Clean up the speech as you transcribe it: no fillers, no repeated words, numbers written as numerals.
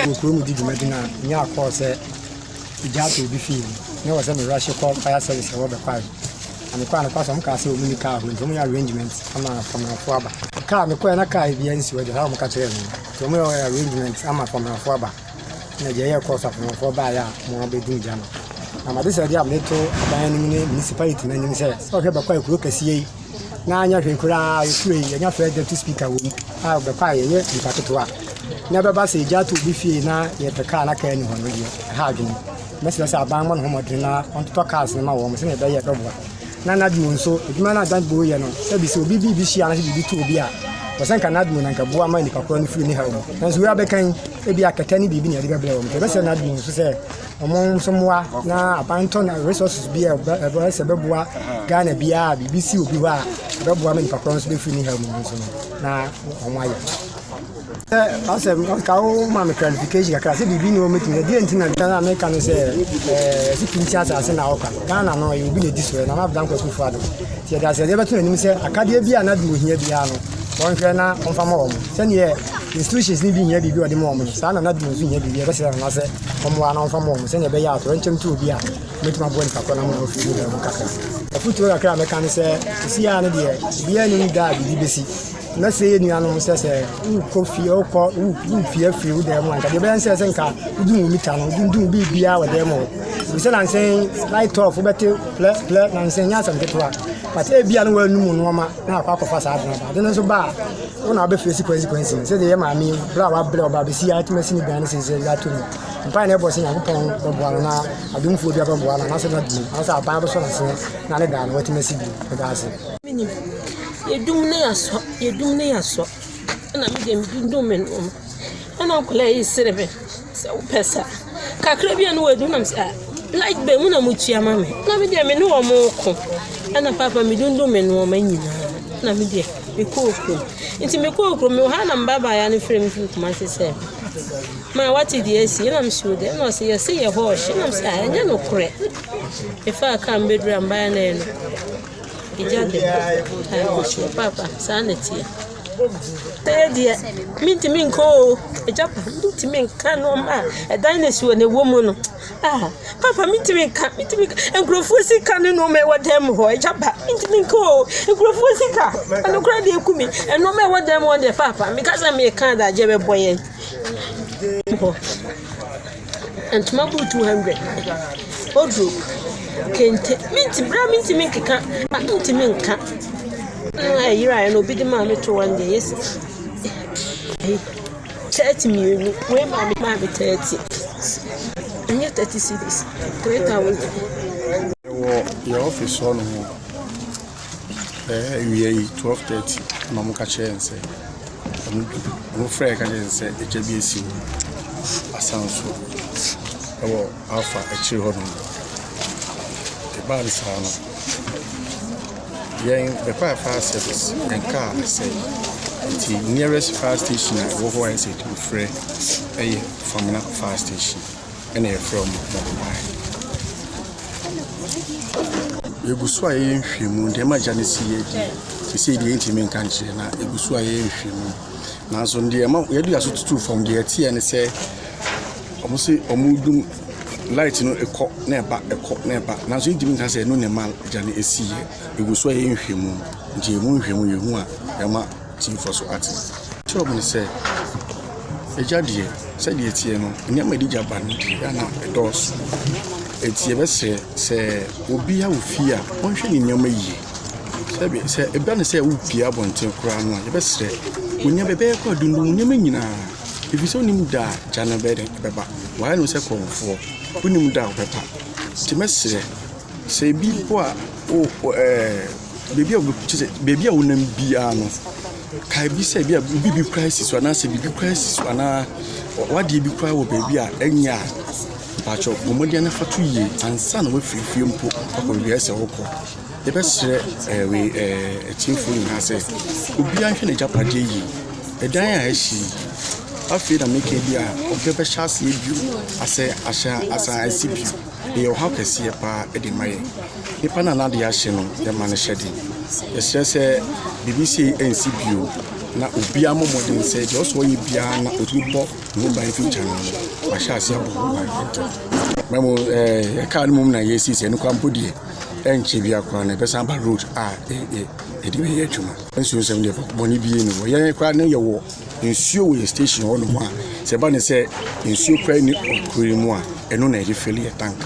Wɔ kurom di dwumadi no a, nyaa kɔɔ sɛ egya atɔ obi fie mu na ɛwɔ sɛ me rush kɔ fire service ɛwɔ Bɛkwae. Na mekɔɔ a nokwasɛm wɔn kaa sɛ wɔn nni kaa hɔ nti wɔn yɛ arrangement ama famrafo aba. Kaa mekɔɛ na kaa biara nsi hɔ deɛ saa wɔn ka kyerɛɛ me no. Nti wɔn yɛ arrangement ama famrafo aba. Na deɛ ɛyɛ kɔɔ so afamafoɔ baeɛ a wɔn abɛdum gya no. Na m'adesrɛdeɛ a mede to aban anim ne municipality no anim sɛ, sɛ wɔhwɛ Bɛkwae kuro kɛseɛ yi na anyɛ hwee koraa yɛ kuro yi yɛnya first deputy speaker wɔ mu a Bɛkwae yɛnyɛ nipa ketewa na ɛbɛba sɛ egya ato obi fie na yɛpɛ kaa na kaa ni hɔ no deɛ ɛha adwene. Mɛsrɛ sɛ aban mmɔ ne ho mmɔden na ɔntotɔ cars no ma wɔn sɛnea ɛbɛyɛ ɛbɛboa. Na NADMO nso, adwuma no a NADMO yɛ no, sɛbi sɛ obi biribi hyia anaasɛ biribi to obi a, wɔ sɛ nka NADMO na nka boa ma nipa korɔ no firi ne haw mu. Nanso wei abɛka yi, ebi a kɛtɛ ne biribi na yɛde bɛbrɛ wɔn. Nti yɛbɛsrɛ NADMO nso sɛ wɔn nso mmoa na aban ntɔ na resources bi a ɛbɛ sɛ ɛbɛboa Ghana biara a biribi si obi hɔ a ɛbɛboa ma nipa korɔ nso bɛfiri ne haw mu nso no na wɔn ayɛ. Sɛ asɛ nka wo ma me clarification kakra sɛ biribi ne wɔmɛtumi ɛdeɛ nti na na meka no sɛ ɛsɛ pinti asase na ɔka Ghana no ɛyɛ obi na ɛdi so Nana Addo Dankwa Akufo-Addo nti yɛde asɛdeɛ bɛto n'anim sɛ akadeɛ bi a na de ohia biara no wɔnhwɛ na wɔmfa ma wɔn sɛdeɛ institutions no bi hia biribi a wɔde ma wɔn no saa na NADMO nso hia biribi ɛbɛsrɛ Nana sɛ ɔmmoa na ɔmfa ma wɔn sɛdeɛ ɛbɛyɛ a atoyerɛnkyɛm to obi a mɛtumi aboa nipa korɔ no ama wafiri ne mu kakra. Afotuo kakra a mɛka ne sɛ ɛsi a no deɛ obiara nim da a biribi bɛsi. Mɛsrɛ yɛn nuanom sɛ sɛ wokɔ fie wokɔ wopie afiri wo dan mu a nka deɛ ɛbɛyɛ sɛ sɛ nka wodum wo mita no wodundum biribiara wɔ dan mu hɔ. Ɛfiri sɛ nansɛn light off wobɛte plɛ plɛ nansɛn nyɛ asɛm ketewa. But ebia no woanum nneɛma na akɔ akɔfa saa ade no aba. Ade no nso ba a wo na wobɛfeesi consequence no. Sɛdeɛ yɛ maame yi berɛ a wabrɛ ɔba abɛsi a atumi asi ne dan no seesei de ato mu. Mpaeɛ na ɛbɔ sɛ Nyankopɔn bɛboa no na adomfoɔ bi abɛboa no anaasɛ na di anaasɛ aban bɛsɔ n'asene na ne dan no watumi asi bio. Meda ase. Menim. Yɛdum ne yɛasɔ, yɛdum ne yɛasɔ. Ɛna me deɛ medundum me nnoɔma. Ɛna nkwadaa yi sere me sɛ wopɛ saa. Kakra bi a na wɔadum na mesɛ ah light bill mo na motua ma me. Na me deɛ me ne wɔn reko. Ɛna paapa medundum me nnoɔma nyinaa. Na me deɛ mekɔɔ kurom. Nti mekɔɔ kurom mewɔ ha na me babaayewa no frɛ me firi Kumasi sɛ ma wate deɛ asi. Ɛna mese o deɛ. Ɛna ɔse yɛse yɛ hɔ ɔhye. Ɛna mese ah ɛnyɛ nokorɛ. Mefaa kaa mebɛduru a mbaeɛ na ɛyɛ nokorɛ. Egya de me paapa saa na ɛteɛ. Sɛ deɛ mentumi nka oo, agya pa mentumi nka nneɛma a ɛdan no si hɔ na ɛwɔ mu no. Ah paapa mentumi nka mentumi nka nkurɔfoɔ sika ne nneɛma a ɛwɔ dan mu hɔ agya pa mentumi nka oo nkurɔfoɔ sika ɛno koraa deɛ ɛku me nneɛma a ɛwɔ dan mu hɔ deɛ paapa meka sɛ meka a daakye ɛbɛbɔ yɛn hɔ. Ntoma boro 200, wardrobe, kente. Minti bra mintumi nkeka, mintumi nka. Na ɛyeraeɛ no obi de maa me too hɔ no deɛ ɛyɛ 30 mmienu. Wei maa me maa me 30. Ɛnyɛ 30 cedis, 3000. Yɛwɔ yɛn office hɔ nom awia yi 12:30 na wɔka kyerɛɛ yɛn sɛ wɔfrɛɛ yɛn ka kyerɛɛ yɛn sɛ egya bi asi wɔ Asanso wɔ Alpha akyire hɔnom. Ɛbaa no saa no, yɛn bɛkɔɔ fire service, yɛn kaa asɛe nti nearest fire station a ɛwɔ hɔ a ɛsɛ sɛ yɛtumi frɛ yɛ Famina fire station. Ɛna yɛfrɛ wɔn ma wɔbaeɛ. Yɛgu so a yɛyɛ nhwehwɛmu, deɛ ɛma gya no siiɛ deɛ, seesei deɛ yɛntumi nka nkyerɛ na yɛgu so a yɛyɛ nhwehwɛmu. Nanso deɛ ɛma yɛde yɛn aso tutuu fam deɛ ɛteɛ ne sɛ, wɔse wɔredum light no kɔ na ɛba, ɛkɔ na ɛba. Nanso yɛntumi nka sɛ ɛno na ɛma gya no siiɛ. Yɛgu so a yɛyɛ nhwehwɛmu, nti yɛhu nhwehwɛmu yɛhu a, yɛma tiefoɔ so ate. Kyerɛ wɔn sɛ, Agya deɛ, sɛdeɛ ɛteɛ no, nneɛma a ɛde gya ba no deɛ, ɛyɛ a na ɛdɔɔso. Enti yɛbɛsrɛ sɛ obiara wɔ fie a, ɔnhwɛ ne nneɛma yie. Sɛbe sɛ ɛba no sɛ wopue abɔnten koraa no a, yɛbɛsrɛ wo nneɛma ɛbɛyɛ koraa dundum wo nneɛma nyinaa. Ɛfiri sɛ wonnim da a gya no bɛyɛ dɛn ɛbɛba. Wɔayɛ no sɛ korɔmfoɔ, wonnim da a ɔbɛba. Nti mɛsrɛ sɛ ebi mpo a wo ɛɛ baabi a kyerɛ sɛ baabi a wonam biara no, kae bi sɛ ebia biribi koraa si so anaasɛ biribi koraa si so anaa w'adeɛ bi koraa wɔ baabi a ɛnyɛ a, mpakyɛw bɔ mmɔden na fa to yie ansa na woafiri fie mpo akɔ baabi a ɛsɛ sɛ wokɔ. Yɛbɛsrɛ ɛɛ wei ɛɛ atiefoɔ nyinaa sɛ obiara nhwɛ n'agyapadeɛ yie. Ɛdan a ɛhye yi, afei na meka bi a ɔbɛhyɛ aseɛ bio asɛ ahyɛ asan asi bio. Ɛyɛ ɔhaw kɛseɛ paa de ma yɛn. Nipa no a n'adeɛ ahye no, yɛma no hyɛ den. Yɛsrɛ sɛ biribi sei nsi bio na obiara mmɔ mmɔden sɛ deɛ ɔsɛ ɔyɛ biara na ɔtumi bɔ ne ho ban firi gya no ho no, wahyɛ aseɛ abɔ ho ban ntɛm. Na mmom ɛɛ kaa no mmom na yɛsiesie ɛno koraa mpo deɛ ɛnkyɛ biara koraa no ɛbɛsan aba road a yɛde bɛyɛ adwuma. Nsuo nsɛm deɛ bɔne biara nni hɔ. Yɛn koraa no yɛwɔ nsuo wɔ yɛn station hɔnom a sɛ ɛba ne sɛ nsuo koraa nni kuro yi mu a ɛno na yɛde fill yɛn tank.